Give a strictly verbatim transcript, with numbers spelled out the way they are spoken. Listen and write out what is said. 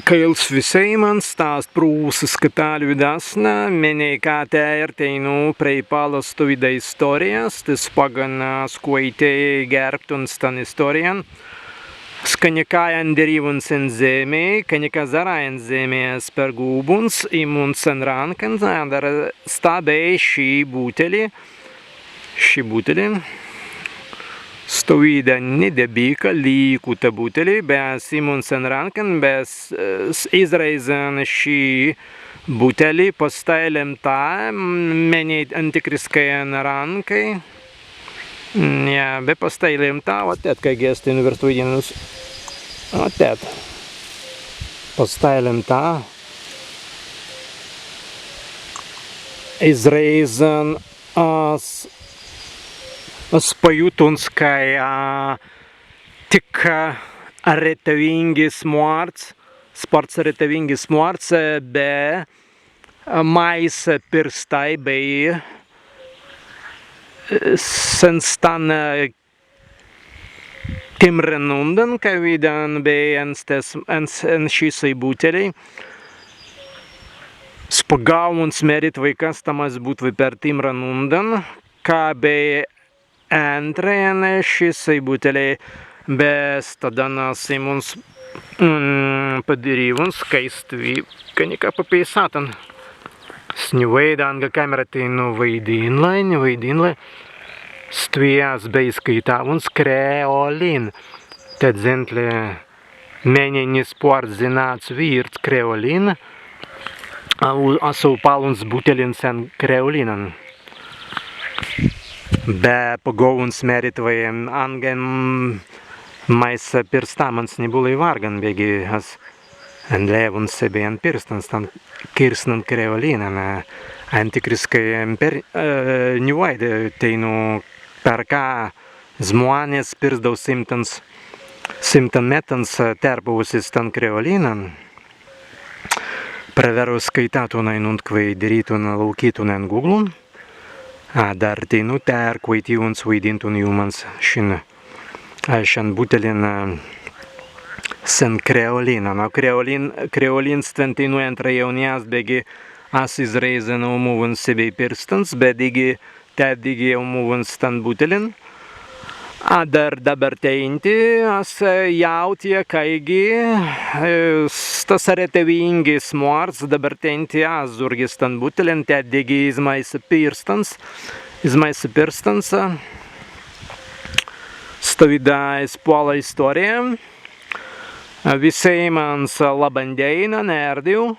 Kaīls wisēimans, sta ast prūsiska tāliwidāsna, mennei kāi tēr teinū prei pallāstu widāi istōrija, stesse paggan as kwaitēi gērbuns stan istōrijan. As ka nika endirīwuns en zemmai, ka nika zārāi en zemmai, as pergūbuns, immuns en rānkan, adder sta bēi ši buteli, ši buteli. Stawīda ni debīka, līkuta buteli, be as immuns en rānkan, be as, eh, s-, izrēizan ši buteli pastāi lemta, m-, mennei entikriskai en rānkai. Mm, jā, be pastāi lemta, wa tēt, kāigi ast, nu, wīrst waidīnus. Wa tēt. Pastāi lemta. Izrēizan as, as pajūtuns, kāi, a, tik, a, retawīngis mārts, spārts retawīngis mārts, e, be, a, māise pirstai bēi, e, sen stan, e, timran undan, kawīdan bēi en stes, en s-, en šissei butelei. As pagaūwuns mērit, kāi kas stan mazzi būtwei per timran undan, ka bēi ēntrai en šissei butelei, be staddan as immuns, mm, padirīwuns, kāi stwi, ka nika papeisātan. As ni waīda anga kamera teinū waidīnlai, ni waidīnlai. Stwi as bēi skaitāwuns kreolin. Tēt zentli, mennei ni spārts zināts wīrds kreolin. Au-, as aupalluns butelin sen kreolinan. Be pagaūwuns mērit, kāi anga en māise pirstamans ni būlai wārgan, beggi as enlēwuns sebbei en pirstans stan kīrsnan kreolinan, e, entikriskai en per-, e, ni waīda teinū, per ka zmānes pirzdau simtans, simtan mettans, e, tērpawusis stan kreolinan. Prawerru skaitātun ainuntkwēi dirītun, laukītun en Gūglun. Adder teinū tēr kwaitīwuns waidīntun jūmans šin, a, šan butelin, a, sen kreolinan. A, kreolin, kreolin stwen teinū ēntrai jāu ni ast, beggi as izrēizan aumūwuns sebbei pirstans, be dīgi, tēt dīgi aumūwuns stan butelin. Adder dabber teinti as, e, jāutja, kāigi, e, stas retawīngis mārts, dabber teinti as zūrgi stan butelin, tēt dīgi iz māise pirstans, iz māise pirstans. Stawīda izpalla istōrija. Wisēimans labban dēinan, ērdiw.